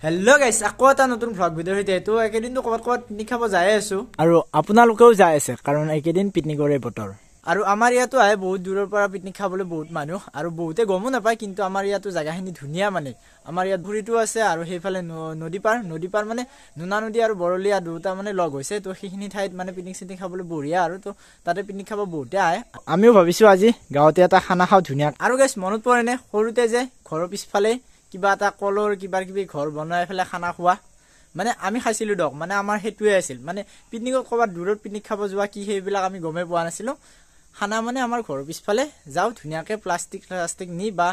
Hello' গাইছ, আকৌ এটা নতুন ভ্লগ ভিডিঅ'ৰ সৈতে। এইটো একেদিনটো ক'ৰবাত ক'ৰবাত পিকনিক খাব যায়ে আছোঁ আৰু আপোনালোকেও যাই আছে, কাৰণ এইকেইদিন পিকনিকৰে বতৰ। আৰু আমাৰ ইয়াতো আহে বহুত দূৰৰ পৰা পিকনিক খাবলৈ বহুত মানুহ, আৰু বহুতে গমো নাপায়, কিন্তু আমাৰ ইয়াতো জেগাখিনি ধুনীয়া। মানে আমাৰ ইয়াত পুখুৰীটো আছে আৰু সেইফালে নদী পাৰ, নদী পাৰ মানে নোনা নদী আৰু বৰলীয়া দুটা মানে লগ হৈছে। তো সেইখিনি ঠাইত মানে পিকনিক চিকনিক খাবলৈ বঢ়িয়া আৰু তো তাতে পিকনিক খাব বহুতে আহে। আমিও ভাবিছোঁ আজি গাঁৱতে এটা খানা খাওঁ ধুনীয়া। আৰু গাইছ, মনত পৰেনে সৰুতে যে ঘৰৰ পিছফালে কিবা এটা কলৰ কিবা কিবি ঘৰ বনাই পেলাই খানা খোৱা? মানে আমি খাইছিলোঁ দক, মানে আমাৰ সেইটোৱে আছিল। মানে পিকনিকত ক'ৰবাত দূৰত পিকনিক খাব যোৱা কি সেইবিলাক আমি গমেই পোৱা নাছিলোঁ। খানা মানে আমাৰ ঘৰৰ পিছফালে যাওঁ ধুনীয়াকৈ প্লাষ্টিক চাষ্টিক নি বা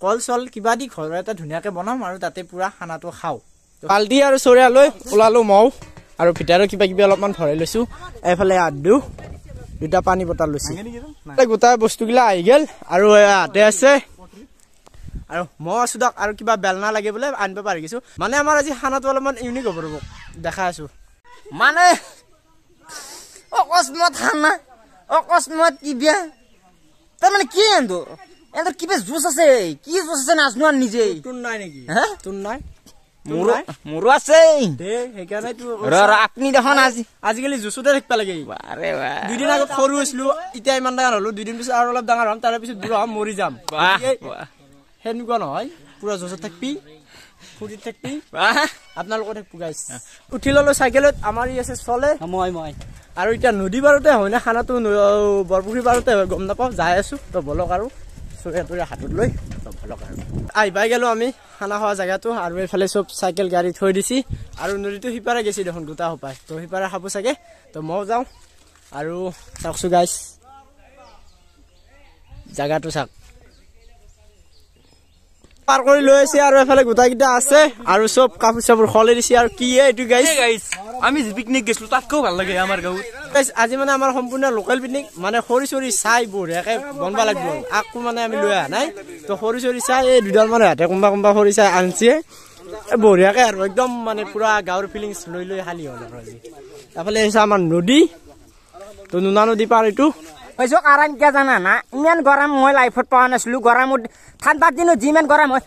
কল চল কিবা দি ঘৰৰ এটা ধুনীয়াকৈ বনাম আৰু তাতে পূৰা খানাটো খাওঁ। বাল্টি আৰু চৰিয়া লৈ ওলালোঁ মও, আৰু ভিতৰত কিবা কিবি অলপমান ভৰাই লৈছোঁ। এইফালে আদু দুটা পানী বটল লৈছোঁ। গোটেই বস্তুগিলা আহি গ'ল আৰু হাতে আছে আৰু মই আছোঁ দক। আৰু কিবা বেলনা লাগে বোলে আনিব পাৰি গৈছোঁ। মানে আমাৰ আজি খানাটো অলপমান ইউনিক হ'ব, ৰ'ব দেখাই আছোঁ। মানে অকস্মাত খানা, অকস্মাত কিবা, তাৰমানে কি এহঁতৰ এহঁতৰ কিবা জুচ আছে, কি জুচ আছে নাজনো আৰু নিজে। তোৰ নাই নেকি? হা? তোৰ নাই? মোৰো আছে। সেইকাৰণে আপুনি দেখোন আজি আজিকালি জুচোতে থাকিব লাগে। আৰে দুদিন আগত সৰু হৈছিলো, এতিয়া ইমান ডাঙৰ হলো। দুদিন পিছত আৰু অলপ ডাঙৰ হ'ম, তাৰে পিছত বুঢ়া হ'ম, মৰি যাম। সেনেকুৱা নহয়, পুৰা জুচত থাকবি, ফুৰ্তিত থাকবি, আপোনালোকৰ থাকবো। গাইছ, উঠি ললো চাইকেলত। আমাৰ ই আছে চলে মই মই আৰু এতিয়া নদী পাৰতে হয় নে খানাটো বৰপুখুৰী পাৰতে হয় গম নাপাওঁ, যাই আছো। তো বলক আৰু চৰিয়া তৰিয়া হাতত লৈ, তো বলক আৰু আহি পাই গ'লো আমি খানা খোৱা জেগাটো। আৰু এইফালে চব চাইকেল গাড়ী থৈ দিছি আৰু নদীটো সিপাৰে গেছি দেখোন দুটা সোপাই, তো সিপাৰে খাব চাগে। তো ময়ো যাওঁ আৰু চাওকচোন গাইছ জেগাটো চাওক। পাৰ কৰি লৈ আহিছে আৰু এফালে গোটেইকেইটা আছে আৰু চব কাপোৰ চাপোৰ সলাই দিছে। আৰু কি এইটো গাইছ? আমি পিকনিক গৈছিলো তাতকৈও ভাল লাগে আমাৰ গাঁৱত। আজি মানে আমাৰ সম্পূৰ্ণ লোকেল পিকনিক, মানে খৰি চৰি চাই বঢ়িয়াকে বনবা লাগিব। আকৌ মানে আমি লৈ অহা নাই, তো খৰি চৰি চাই এই দুডাল মান হাতে কোনোবা কোনোবা খৰি চাই আনছে বঢ়িয়াকে আৰু একদম মানে পুৰা গাঁৱৰ ফিলিংছ লৈ লৈ খালি হ'ল আৰু আজি। এফালে হৈছে আমাৰ নদী, তো নোনা নদী পাৰ এইটো। কৈছো কাৰণ কিয় জানা না, ইমান গৰম মই লাইফত পোৱা নাছিলো। গৰমত ঠাণ্ডাৰ দিনত যিমান গৰম হয়।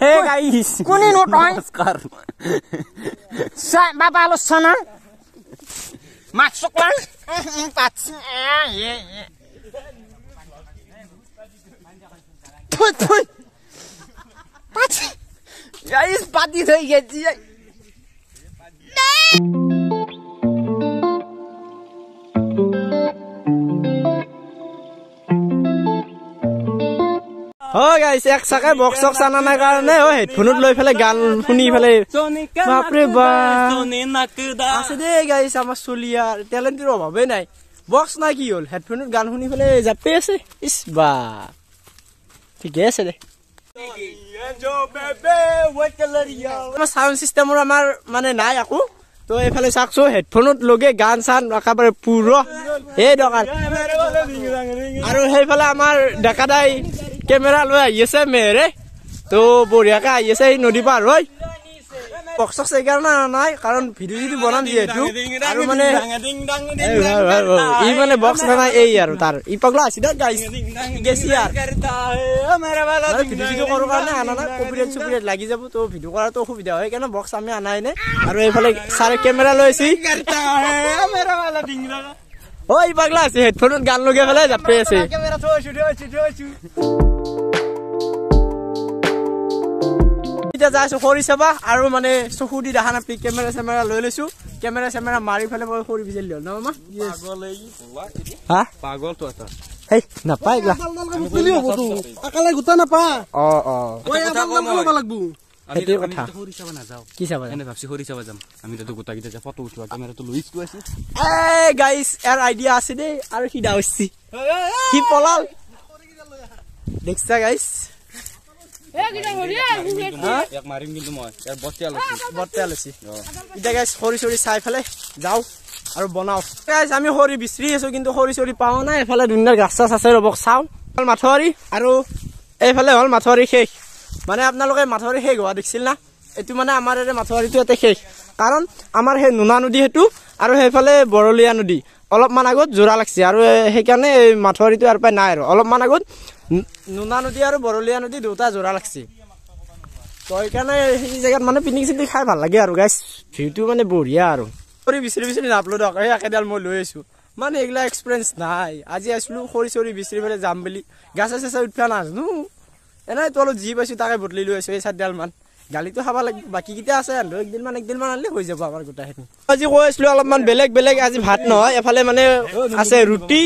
হে গাইছ, কোনে নো তই বাবা আলোচনা মাছ চকলা পাতি থৈ গেছি। হয় গাইছ, এক চাকে বক্স চক্স অনা নাই কাৰণে হেডফোনত লৈ পেলাই গান শুনি পেলাই। বাপৰে বাপ আছে দেই গাইছ, আমাৰ চলিয়াৰ টেলেণ্টৰ অভাৱেই নাই। বক্স নাই কি হ'ল, হেডফোনত গান শুনি পেলাই জাপি আছে। ইচ বা ঠিকে আছে দে। আমাৰ চাউণ্ড চিষ্টেমৰ আমাৰ মানে নাই আকৌ। তো এইফালে চাওকচোন হেডফোনত লগে গান চান একেবাৰে পুৰ এই দৰকাৰ। আৰু সেইফালে আমাৰ ডেকাদাই কেমেৰা লৈ আহি আছে মেহেৰে, তো বঢ়িয়াকে আহি আছে এই নদী পাৰ হৈ। বক্স চক্স সেইকাৰণে অনা নাই, কাৰণ ভিডিঅ' চিডিঅ' বনাম যিহেতু। আৰু মানে ই মানে বক্স নাই এই আৰু তাৰ ই পাগলা আছে দে গাইছ গেছি আৰু ভিডিঅ' চিডিঅ' কৰোঁ কাৰণে অনা নাই, কপিৰাইট চপিৰাইট লাগি যাব, তো ভিডিঅ' কৰাটো অসুবিধা হয়, সেইকাৰণে বক্স আমি অনাই নাই। আৰু এইফালে ছাৰে কেমেৰা লৈ আহিছে। অ ই পাগলা আছে হেডফোনত গান লগাই পেলাই জাপি আছে। এতিয়া যাই আছো খৰি চাবা আৰু মানে চকু দি দেখা নাপি কেমেৰা চেমেৰা লৈ লৈছো। কেমেৰা চেমেৰা মাৰি পেলাই মই খৰি বিচাৰি হ'ল ন মামা? হা পাগলটো এটা হেই নাপায় এইগিলা। অ অ সেইটোৱে কথা। কি চাবা? এনে ভাবছি খৰি চাবা যাম আমি, তাতে গোটাকেইটা যে ফটো উঠোৱা কেমেৰাটো লৈ আছো। এই গাইছ, ইয়াৰ আইডিয়া আছে দেই। আৰু সি দাউছি, সি পলাল দেখছা গাইছ। এতিয়া গাইছ খৰি চৰি চাই পেলাই যাওঁ আৰু বনাওঁ। গাইছ আমি খৰি বিচাৰি আছো কিন্তু খৰি চৰি পোৱা নাই। এইফালে ধুনীয়া গাছ চাছ আছে, ৰ'ব চাওঁ। মাথাউৰি আৰু এইফালে হ'ল মাথাউৰি শেষ। মানে আপোনালোকে মাথাউৰি শেষ হোৱা দেখিছিল না? এইটো মানে আমাৰ ইয়াৰে মাথাউৰিটো ইয়াতে শেষ, কাৰণ আমাৰ সেই নোনা নদী সেইটো আৰু সেইফালে বৰলীয়া নদী অলপমান আগত যোৰা লাগছে আৰু সেইকাৰণে এই মাথাউৰিটো ইয়াৰ পৰা নাই। আৰু অলপমান আগত নোনা নদী আৰু বৰলীয়া নদী দুটা যোৰা লাগছে। তো সেইকাৰণে সেই জেগাত মানে পিকনিক চিকনিক খাই ভাল লাগে আৰু গাইছ, ভিউটো মানে বঢ়িয়া আৰু। খৰি বিচাৰি বিচাৰি নাপলো দিয়ক, এই একেডাল মই লৈ আহিছোঁ, মানে এইগিলা এক্সপিৰিয়েঞ্চ নাই। আজি আছিলোঁ খৰি চৰি বিচাৰি পেলাই যাম বুলি, গাছে চাছে উঠবা নাজানো, এনেই তলত যি পাইছোঁ তাকে বদলি লৈ আছোঁ এই চাৰিডালমান। গালিটো খাব লাগিব, বাকীকেইটা আছে একদিনমান আনিলে হৈ যাব আমাৰ গোটেইখিনি। আজি কৈ আছিলোঁ অলপমান বেলেগ বেলেগ, আজি ভাত নহয়, এফালে মানে আছে ৰুটি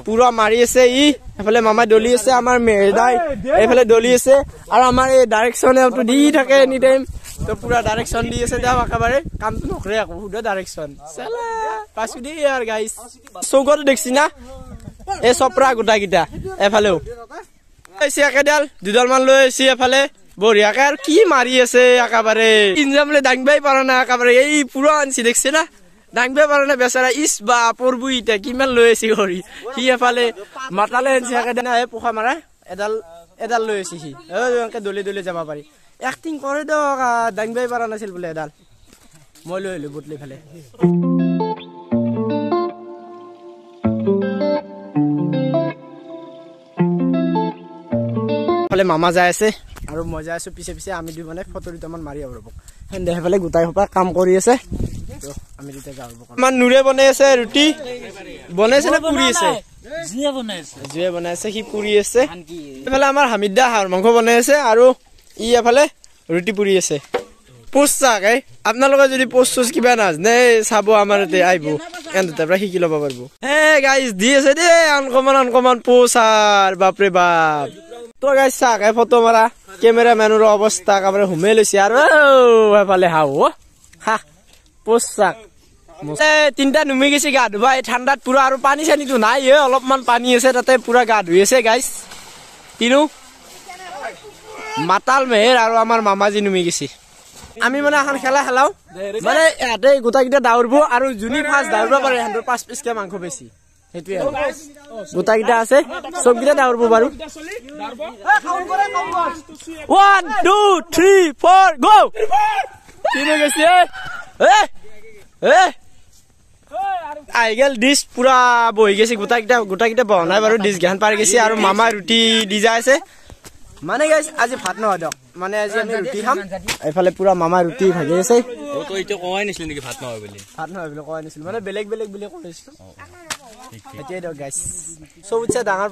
পুৰা মাৰি আছে ই, এফালে মামাই দলি আছে, আমাৰ মেহেদাই এইফালে দলি আছে, আৰু আমাৰ এই ডাইৰেকশ্যন দি থাকে এনি টাইম। তো পুৰা ডাইৰেকশ্যন দি আছে তেওঁ, একেবাৰে কামটো নকৰে আকৌ, শুদ্ধ ডাইৰেকশ্যন চেলা পাইছো দেই আৰু গাইছ। চৌকাটো দেখছি না, এই চপৰা গোটাকেইটা এফালেও আহিছে, একেডাল দুডালমান লৈ আহিছে এফালে বঢ়িয়াকে। আৰু কি মাৰি আছে একেবাৰে, ইঞ্জামলে দাঙিবাই পৰা নাই একেবাৰে, এই পুৰা আনছি দেখছে না, দাঙিবাই পৰা নাই বেচেৰা। ইচ বা পৰবু এতিয়া কিমান লৈ আহিছে খৰি, সি এফালে মাতালে আনছে একেদিনা, এই পোখা মাৰা এডাল এডাল লৈ আহিছে সি, এনেকে দলি দলি যাব পাৰি, এক্টিং কৰে দিয়ক, দাঙিবাই পৰা নাছিল বোলে এডাল, মই লৈ আহিলো বদলি ফালে। মামা যাই আছে আৰু মই যাই আছো পিছে পিছে, আমি দুই মানে ফটো দুটামান মাৰি আহো ৰ'ব। সেন্দে সেইফালে গোটাই সোপা কাম কৰি আছে, আমি দুটা যাওঁ ৰ'ব। আমাৰ নূৰে বনাই আছে ৰুটি, বনাইছে নে পুৰি আছে? জুয়ে বনাই আছে, সি পুৰি আছে। এইফালে আমাৰ হামিদ দা হাঁহৰ মাংস বনাই আছে আৰু ই এফালে ৰুটি পুৰি আছে। পোচ চাক এই, আপোনালোকে যদি পোচ চোচ কিবা নাজানে চাব আমাৰ ইয়াতে আহিব, এনে পৰা শিকি ল'ব পাৰিব। এ গাইজ দি আছে দেই আনকমন আনকমন পোচ আৰু, বাপৰে বাপ। তো গাইজ চাক এই ফটো মাৰা কেমেৰামেনৰ অৱস্থা একেবাৰে সোমাই লৈছে আৰু এফালে হাও হা পোচ চাক। তিনিটা নুমি গৈছে গা ধুবা এই ঠাণ্ডাত পুৰা, আৰু পানী চানীটো নাই, এই অলপমান পানী আছে তাতে পুৰা গা ধুই আছে গাইজ। তিনো মাতাল মেহেৰ আৰু আমাৰ মামাজী নুমি গৈছে। আমি মানে এখন খেলা খেলাও, মানে ইয়াতে গোটাকেইটা দাউৰিব আৰু যোনে ফাৰ্ষ্ট দাউৰিব পাৰে সিহঁতৰ 5 পিচকে মাংস বেছি, সেইটোৱে। গোটাকেইটা আছে, চবকেইটা দাউৰিব বাৰু। 1 2 3 4 গো। কিনো গৈছে আহি গেল ডিছ পুৰা বহি গৈছে গোটাকেইটা, গোটাকেইটা বহা নাই বাৰু, ডিছ ঘান পাৰি গৈছে আৰু মামাই ৰুটি দি যাই আছে। মানে গাইজ আজি ভাত নহয় দিয়ক, মানে আজি আমি ৰুটি খাম। এইফালে পুৰা মামাই ৰুটি ভাগি আছে। ভাত নহয় বুলি কোৱাই নাছিল, মানে বেলেগ বেলেগ বুলি কৈ আছিলো। এতিয়াই দিয়ক গাইজ, চবতছে ডাঙৰ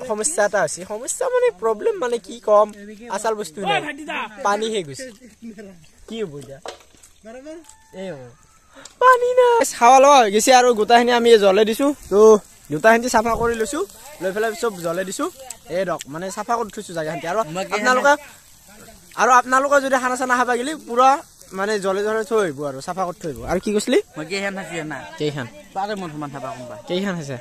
সমস্যা এটা হৈছে, সমস্যা মানে প্ৰব্লেম মানে কি কম, আচল বস্তু নাই, পানী শেষ হৈছে, কি হ'ব এতিয়া, এই পানী নাই। খাৱা লোৱা হৈ গৈছে আৰু গোটাখিনি আমি জ্বলাই দিছো। তো গোটাখিনি চাফা কৰি লৈছো, লৈ পেলাই চব জ্বলাই দিছো। এই দিয়ক মানে চাফা কৰি থৈছো জেগাখিনি। আৰু আপোনালোকে যদি খানা চানা খাবা গেলি পুৰা মানে জলে জলে থৈ আহিব আৰু চাফা কৰি থৈ আহিব। আৰু কি কৈছিলি? কেইখান কেইখান হৈছে?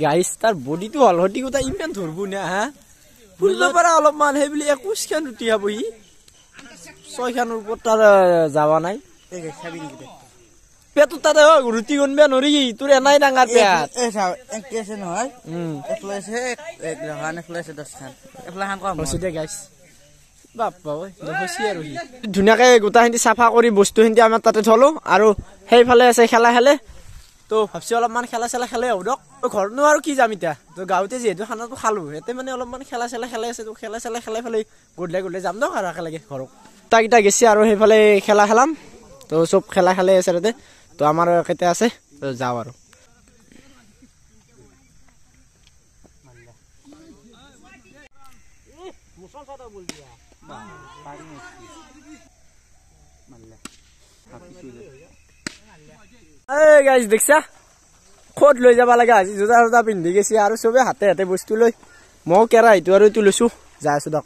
গাইজ তাৰ বডিটো হল সতি গোটা ইমান ধৰব না, হা ফুৰিব পৰা অলপমান, সেই বুলি 21খান ৰুটি খাব সি, 6খানৰ ওপৰত তাৰ যাৱা নাই। পেটত তাতে ৰুটি গণবা নৰি, তোৰ এনাই ডাঙৰ পেট। ধুনীয়াকে গোটাখিনি চাফা কৰি বস্তুখিনি আমাৰ তাতে থলো আৰু সেইফালে আছে খেলা খেলে। তো ভাবছো অলপমান খেলা চেলা খেলে হ'ব দিয়ক, ঘৰতনো আৰু কি যাম এতিয়া, তো গাঁৱতে যিহেতু খানাটো খালো, ইয়াতে মানে অলপমান খেলা চেলা খেলাই আছে, তো খেলা চেলা খেলাই পেলাই গধূলি গধূলি যাম দিয়ক আৰু একেলগে ঘৰত। গোটাকেইটা গেছি আৰু সেইফালে খেলা খেলাম, তো চব খেলা খেলাই আছে তাতে, তো আমাৰ একেতে আছে, তো যাওঁ আৰু। এই গাইজ দেখছা ক'ত লৈ যাব লাগে, আজি জোতা চোতা পিন্ধি গৈছে আৰু চবে হাতে হাতে বস্তু লৈ, ময়ো কেৰাহীটো আৰু এইটো লৈছো, যাই আছো দিয়ক।